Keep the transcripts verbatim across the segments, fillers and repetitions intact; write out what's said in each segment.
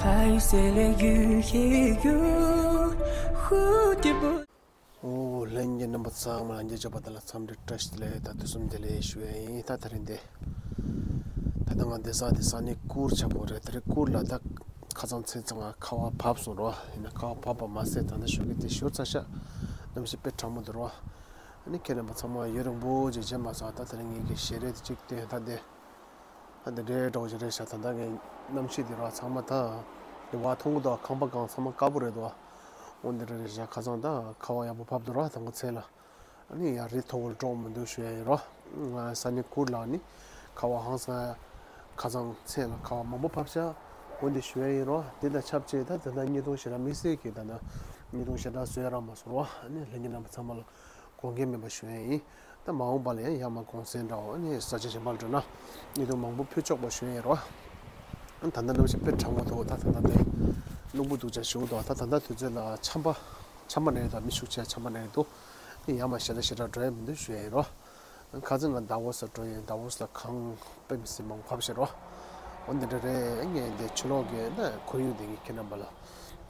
爱随了雨也有蝴蝶不 ཨོ། ལྷན་རྒྱས་རྣམ་པ་ཚང་མ་ལ་ལྷན་རྒྱས་སྐྱོབ་པ་དེ་ལ་འཚམས་འདྲི་བཀྲ་ཤིས་བདེ་ལེགས། ད་དུས་གསུམ་བདེ་ལེགས་ཞུ་ཡ་ཡིན། ད་དེ་རིང་འདི་ད་ལྟ་ང་བསྡད་ས་དེ་ས་གནས་གུར་ཆག་པོ་རེད། དེ་རིང་གུར་ལ་ད་ཁ་སང་མཚན་ཚང་ང་ཁ་བ་བབས་སོང་རོ། ཡིན་ན་ཁ་བ་བབས་པ་མ་ཟད་ད་ནི་ཞོགས་ཀས་དེ་ཞོར་ཚ་ཤ་གནམ་གཤིས་དཔེ་གྲང་མོ་འདུག་རོ། ཨ་ནི་ཁྱེད་རྣམ་པ་ཚང་མ་ཡུན་རིང་པོ་ཅིག་མཇལ་མ་སོང་། ད་དེ་རིང་ངེད་ཀྱི་ཞལ་རས་དེ་གཅིག་བསྟན། ད་འདི་ཨ་འདི་འདྲའི་འགྲོ་བཞིན་རེད་ཤག་ད་ལྟ་ངའི་གནམ་གཤིས་འདི་ར་ཚང་མ་ད་འདི་བ་མཐོང་གི་འདུག་ཁང་པ་གང་ཚང་མ་དཀར་པོ་རེད་འདུག་འོ་འདི་འདྲ་རེད་ཤག་ཁ་སང་ད་ཁ་བ་ཡག་པོ་བབས་འདུག་ར། ད་ངོ་མཚན་ལ་ཨ་ནི་ཡར་རི་མཐོ་པོ་ལ་འགྲོ་མི་འདུག་ཞུ་ཡ་ཡིན་རོ། ང་ས་གནས་གུར་ལ་ནི་ཁ་བ་ཧང་སང་ཁ་སང་མཚན་ལ་ཁ་བ་མང་པོ་བབས་ཤག་འོ་འདི་ཞུ་ཡ་ཡིན་རོ། འདི་དང་ཆབས་ཅིག་ད་ད་ལྟ་བརྙན་ཐུང་ཞེ་དྲག་དམིགས་བསལ་གྱི་ད་ལྟ་བརྙན་ཐུང་ཞེ་དྲག་བཟོ་ཡ་རག་མ་སོང་རོ། ཨ་ནི་ལྷན་རྒྱས་རྣམ་པ་ཚང་མ་ལ་དགོངས་འགལ་མེད་པ་ཞུ་ཡ་ཡིན། ད་མ་འོངས་པ་ལ་ཡང་ཡར་མར་གུང་སེང་འདྲ་བོ་ནི་ས་ཆ་གཞན་པ་ལ་འགྲོ་ན་བརྙན་ཐུང་མང་པོ་ཕུལ་ཆོག་པ་ཞུ་ཡ་ཡིན་རོ། ད་ལྟ་གནམ་གཤིས་དཔེ་གྲང་མོ་འདུག་ད་ད་ལྟ་དེ་རླུང་བུ་སྡུག་ཅག་ཞུ་འདུག་ད་ད་ལྟ་དུས་ཚོད་ལ་ཆམ་པ་ཆམ་པ་ན་ཡོད། ད་མི་ཤུགས་ཆེ་ཆམ་པ་ན་ཡོད་འདུག་ཡར་མར་ཞེ་དྲག་ཞེ་དྲག་འགྲོ་ཡ་མི་འདུག་ཞུ་ཡ་ཡིན་རོ། ཁ་སང་ང་དཱ་ཝོ་སི་ལ་འགྲོ་ཡིན། དཱ་ཝོ་སི་ལ་གངས་དཔེ་མི་སྲིད་མང་པོ་བབས་ཤག་རོ། འོ་འདི་འདྲ་རེད། ངས་འདི་ཕྱི་ལོགས་ཀྱི་ན་ཁོར་ཡུག་འདི་ངས་ཁྱེད་རྣམ་པ་ལ་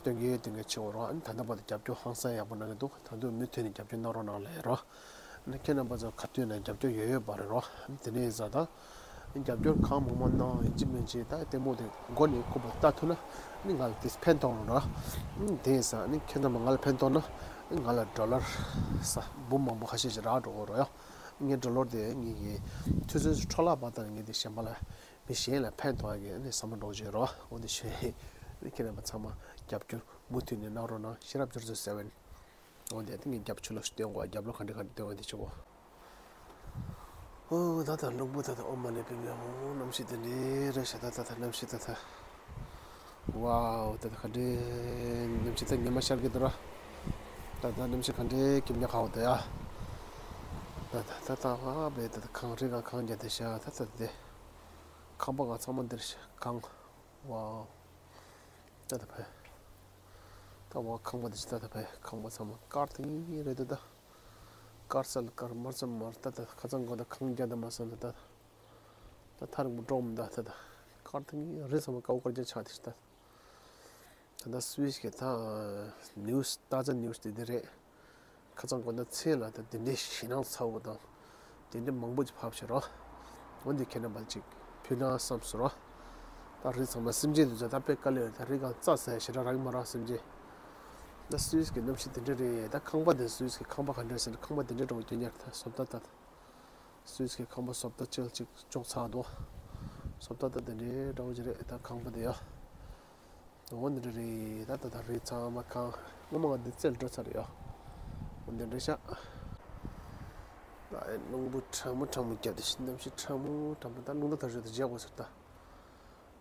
སྟོན་གི་སྟོན་གི་བྱེད་འོ་རོ། ཨ་ནི་ད་ལྟ་བར་དུ་རྒྱབ་སྐྱོར་ཧང་སང་ཡག་པོ་གནང་གི་འདུག་ད་དུང་མུ་མཐུད་ནས་རྒྱབ་སྐྱོར་གནང་རོགས་གནང་ལབ་ཡ་རོ། ཨ་ནི་ཁྱེད་རྣམ་པ་ཚོ་ག་དུས་ན་རྒྱབ་སྐྱོར་ཡོད་ཡོད་པ་རེད་རོ། ཨ་ནི་དེ་ནས་ཡིན་ཙང་ད་རྒྱབ་སྐྱོར་གང་མང་མང་གནང་ཡིན་གཅིག་མིན་གཅིག་ད་ལྟད་མོ་དེ་མགོ་ནས་རྐུབ་བ་ལྟ་ཐུབ་ན་ཨ་ནི་ང་ལ་དེ་ཕན་ཐོགས་རོ་རོ། ཨ་ནི་དེ་ཡིན་ཙང་ཨ་ནི་ཁྱེད་རྣམ་པ་ང་ལ་ཕན་ཐོགས་ན་ཨ་ནི་ང་ལ་ཌོ་ལར་ས་འབུམ་མང་པོ་ཁ་ཤས་ཤིག་རག་འགྲོ་གི་རོ་ཡ། ངའི་ཌོ་ལར་དེ་ངེད་ཀྱི་ཐུན་སུན་སུ་འཕྲོ་བརླག་པ་དང་ངེད་དེ་གཞན་པ་ལ་མི་གཞན་ལ་ཕན་ཐོགས་ཀྱི་ཨ་ནི་བསམ་བློ་འདྲ་བོ་ཅིག་རོ། འོ་དེ་ཞུ་ཡ་ཡིན། ཁྱེད་རྣམ་པ་ཚང་མ་རྒྱབ་སྐྱོར་མུ་མཐུད་ནས་གནང་རོགས་གནང་། ཤེས་རབ་སྒྱུ་རྩལ་སེ་བན། འོ་དེ་དེ་ངས་རྒྱབ་ཆུ་ལོག་ཞིག་སྟོན་དགོས། རྒྱབ་ལོགས་ག་འདྲ་ག་འདྲ་སྟོན་དགོས་དེ་ཆུ་བོ། ཨོ་ད་ད་རླུང་བུ་ད་ད་ཨོ་མ་ལེ་པི་མེ་ཧོ། གནམ་གཤིས་དེ་འདྲ་རེད་ཤག་ད་ད་ད་གནམ་གཤིས་ད་ད། ཝའོ། ད་ད་ག་འདྲའི་གནམ་གཤིས། ད་ཉི་མ་ཤར་གྱི་འདུག་ར། ད་ད་གནམ་གཤིས་ག་འདྲའི་སྐྱིད་ཉག་ཁ་བོ་ད་ཡ། ད་ད་ད་ད་ཨ་བེ་ད་ད་གངས་རི་ག་གངས་རྒྱ་དེ་ཤ་ད་ད་དེ། ཁང་པ་ག་ཚང་མ་འདིར་ཤ་གངས། ཝའོ། ད་ད་ཕེ། ད་ཝ་ཁང་པ་དེ་ཤ་ད་ད་ཕེ། ཁང་པ་ཚང་མ་དཀར་ཐིང་རེད་ད་ད། དཀར་ས་ལ་དཀར་དམར་ས་དམར་ད་ད། ཁ་ཚང་གོ་ད་གངས་རྒྱ་ད་མ་ས་ད་ད། ད་ཐག་རིང་པོ་འགྲོ་མི་འདུག་ད་ད། དཀར་ཐིང་རི་ཚང་མ་དཀར་པོ་དཀར་རྒྱ་ཆགས་དེ་ཤ་ད། ད་ལྟ་སུད་སི་གི་ད་ནིའུ་སི་ཏཱ་ཛ་ནིའུ་སི་དེ་འདི་རེད། ཁ་སང་དགོང་དག་མཚན་ལ་ད་དེ་འདྲའི་ཞེད་སྣང་ཚ་བོ་དང་དེ་འདྲའི་མང་པོ་ཅིག་ཕབ་ཤག་རོ། འོ་འདི་ཁྱེད་རྣམ་པ་ལ་ཅིག་ཕུལ་ན་བསམ་སོང་རོ། ད་རི་ཚང་མ་སེམས་ཅན་དེ་ཚོ་ད་དཔེ་དཀའ་ལས་རེད། ད་རི་སྒང་རྩྭ་ཟ་ཡ་ཞེ་དྲག་རག་གི་མ་རེད་སེམས་ཅན། ད་སུད་སི་གི་གནམ་གཤིས་དེ་འདྲ་རེད། ད་ཁང་པ་དེ་སུད་སི་གི་ཁང་པ་ག་འདྲ་ཟེར་ན་ཁང་པ་དེ་འདྲ་འདྲ་བོ་རྒྱབ་ཉར་ད་བཟོ་ལྟ་ད། སུད་སི་གི་ཁང་པ་བཟོ་ལྟ་ཅིག་ཅིག་ཅོག་ཚ་འདུག་བཟོ་ལྟ་ད་དེ་འདྲའི་འདྲ་བོ་ཅིག་རེད། ད་ཁང་པ་དེ་ཡ། འོ་འདི་འདྲ་རེད། ད་ད་ད་རི་ཚང་མ་གངས། སྔོན་མ་ང་འདི་རྩེར་འགྲོ་ཚར་ཡོད། འོ་འདི་འདྲ་ཤག་ད་ཨེ་རླུང་བུ་གྲང་མོ་གྲང་མོ་བརྒྱབ་དེ་ཤི། གནམ་གཤིས་གྲང་མོ་གྲང་མོ། ད་རླུང་རྟ་དར་ལྕོག་དེ་བརྗེ་དགོས་ཟེར་ད།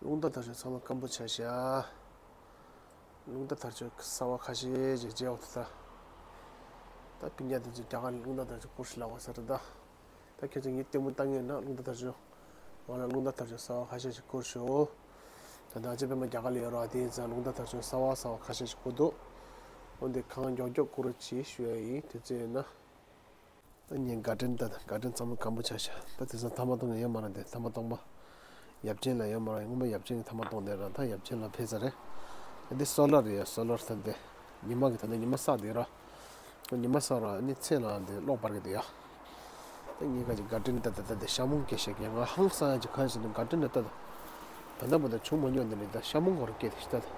རླུང་རྟ་དར་ལྕོག་ཚང་མ་སྐམ་པོ་ཆགས་ཤག་རླུང་རྟ་དར་ལྕོག་གསར་པ་ཁ་ཤས་ཅིག་བརྗེ་དགོས་ད། ད་སྤུན་ཀྱག་དེ་ཚོས་རྒྱ་གར་ནས་རླུང་རྟ་དར་ལྕོག་བསྐུར་ཤོག་ལབ་དགོས་ཟེར་ད། ད་ཁྱོད་ཚོ་ངའི་ལྟད་མོ་ལྟ་མཁན་ན་རླུང་རྟ་དར་ལྕོག་ང་ལ་རླུང་རྟ་དར་ལྕོག་གསར་པ་ཁ་ཤས་ཤིག་བསྐུར་ཤོག་ད་ལྟ་ཨ་ཅེ་པད་མ་རྒྱ་གར་ལ་ཡོད་ར། དེ་ཡིན་ཙང་རླུང་རྟ་དར་ལྕོག་གསར་པ་གསར་པ་ཁ་ཤས་ཤིག་བསྐུར་འདུག་འོ་འདི་གང་མགྱོགས་མགྱོགས་བསྐུར་རོགས་གྱིས་ཞུ་ཡ་ཡིན། དུས་ཚོད་ཡོད་ན། ད་ངས་དགའ་སྤྲོ་ད་དགའ་སྤྲོ་ཚང་མ་སྐམ་པོ་ཆགས་ཤག་ད་དེང་སང་ཐ་མག་གཏོང་མཁན་ཡོད་མ་རེད། དེ་ཐ་མག་གཏོང་པ། ཡབ་ཆེན་ལ་ཡོད་མ་རེད། སྔོན་མ་ཡབ་ཆེན་གྱིས་ཐ་མག་གཏོང་བསྡད་ར། ད་ཡབ་ཆེན་ལ་ཕེབས་ཚར་རེད། འདི་སོ་ལར་རེད་ཡ། སོ་ལར་ད་འདི། ཉི་མ་གི་ད་ལྟ་ཉི་མ་ཤར་བསྡད་ར། ཉི་མ་ཤར་ར་ནི་མཚན་ལ་འདི་གློག་སྤར་གི་འདུག་ཡ། ད་ངས་ག་ཅིག་དགའ་སྤྲོ་ད་ད་ད་འདི་ཤ་མོང་སྐྱེས་ཤག་ང་ཧང་སང་ཡ་ཅིག་གང་ཞིག་འདི་དགའ་སྤྲོ་ད་ད་ད། ད་ལྟ་བར་དུ་བྱུང་མ་མྱོང་འདི་འདྲ། ད་ཤ་མོང་གོ་ར་སྐྱེས་དེ་ཤི་ད་ད།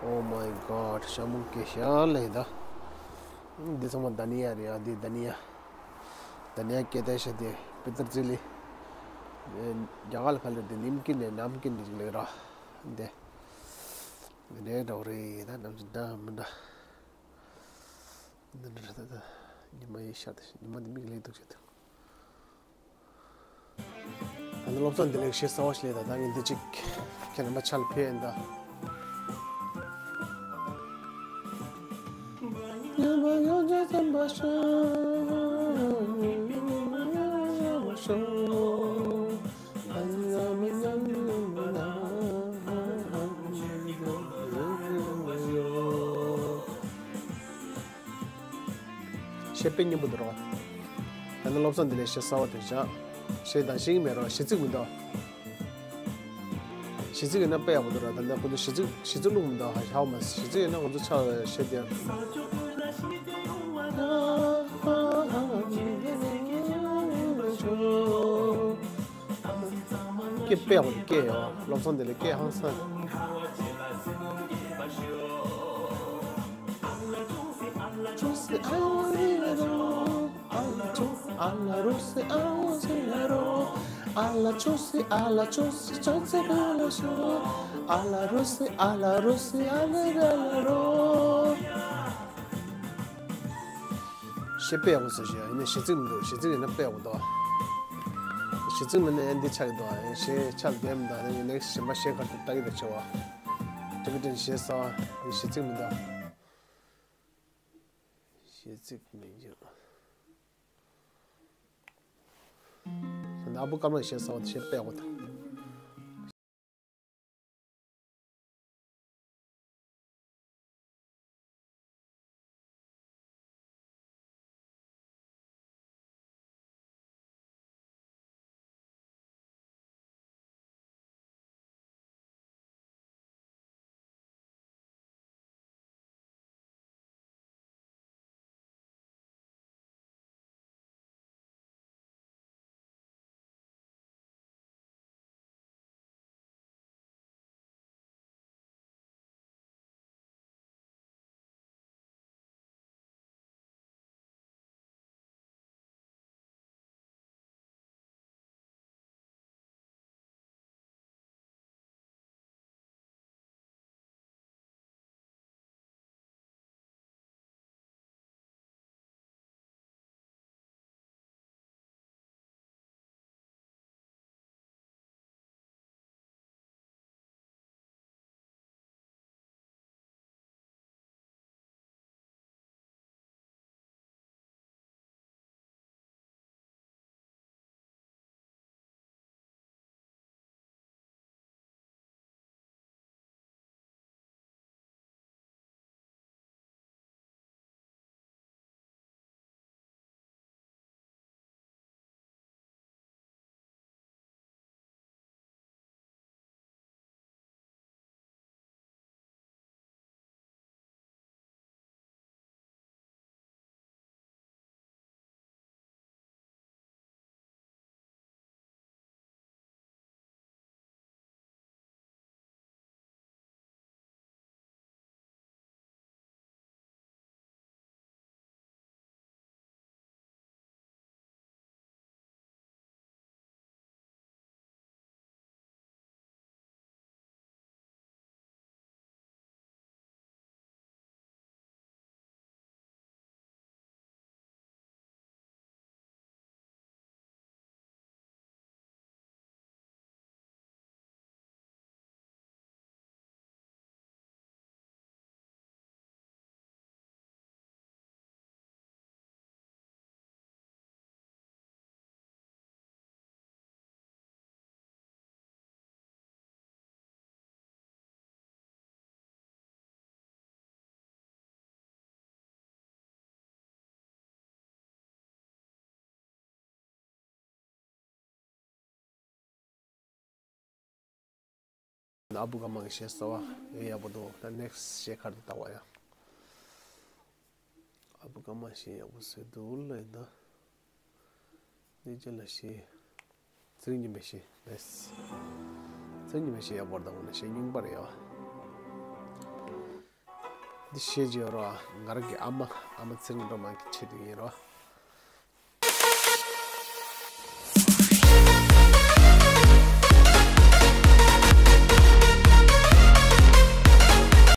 Oh my God། ཤ་མོང་སྐྱེས་ཤག་ལེ་ད། འདི་ཚང་མ་དྷ་ནི་ཡ་རེད་ཡ། འདི་དྷ་ནི་ཡ། དྷ་ནི་ཡ་སྐྱེ་ལྡན་ཤ་དེ་པི་ཏར་ཙི་ལི། རྒྱ་གར་ལ་ག་ལེར་དེ་ནིམ་ཀིན་ནས་ནམ་ཀིན་དེ་ཅིག་ལེགས་ར། འདི། འདི་འདྲའི་འདྲ་བོ་རེད། ད་ནམ་ཞིག་འདྲ་མི་འདྲ། འདི་འདྲ་རེད། ད་ཉི་མ་ཡི་ཤར་དེ་ཉི་མ་འདི་མིག་ལེགས་འདུག་བྱེད་དུ། ད་ནི་བློ་བཟང་བདེ་ལེགས་ཞེས་གསར་པ་ཞིག་ལས། ད་ད་ངས་འདི་གཅིག་ཁྱེད་རྣམ་པ་ཆ་ལ་ཕེབས་ཡིན་ད། གཞས་དཔེ་སྙན་པོ་འདུག་རོ། ད་ནི་བློ་བཟང་བདེ་ལེགས་གཞས་གསར་པ་དེ་བཞག་གཞས་དང་ཤེས་ཀྱི་མེད་རོ། གཞས་ཚིག་མི་འདུག་གཞས་ཚིག་ཡིན་ན་དཔེ་ཡག་པོ་འདུག་ར། ད་ལྟ་ཁོ་ཚོ་གཞས་ཚིག་གཞས་ཚིག་བླུགས་མི་འདུག་ཧ་ཧ་མ་གཞས་ཚིག་ཡིན་ན་ང་ཚོ་ཆ་བཞག་དེ། སྐད་དཔེ་ཡག་པོ་འདུག་སྐད་ཡོད། བློ་བཟང་དེ་ལ་སྐད་ཧང་སང་། གཞས་དཔེ་ཡག་པོ་བཟོས་ཤག་ཡིན་ནའི་གཞས་ཚིག་མི་འདུག་གཞས་ཚིག་ཡིན་ན་དཔེ་ཡག་པོ་འདུག་གཞས་ཚིག་མིན་ན་ཨེ་འདི་ཆགས་ཀྱི་འདུག་གཞས་ཆགས་བསྡད་མི་འདུག་ཡིན་ནའི་གཞན་པ་གཞས་ག་རེ་ལྟ་གི་རེད་ཆེ་བ། ཀྲི་ཀི་ཏྲིན་གཞས་གསར་བ་གཞས་ཚིག་མི་འདུག་གཞས་ཚིག་མི་འདུག་ད་ཨ་བུ་ཀརྨ་གཞས་གསར་བ་དེ་གཞས་དཔེ་ཡག་པོ་འདུག་ཨ་བུ་ཀརྨ་གི་གཞས་གསར་བ་ཡོད་ཡག་པོ་འདུག་ད་ནེག་སི་གཞས་ག་རེ་འདུག་ལྟ་བ་ཡ། ཨ་བུ་ཀརྨ་གཞས་ཡག་པོ་བཟོས་འདུག་ལ་ཡིན་ད། གནས་ཆེན་ལ་གཞས། ཚེ་རིང་སྙིང་པོའི་གཞས་རེད། ཚེ་རིང་སྙིང་པོའི་གཞས་ཡག་པོ་རེད་ད། འོ་ན་གཞས་རྙིང་པ་རེད་ཡ། འདི་གཞས་ཅིག་ཡོད་ར། ང་རང་གི་ཨ་མ་ཨ་མ་ཚེ་རིང་སྒྲོལ་མ་གི་ཆེད་དུ་ཡིན་ར།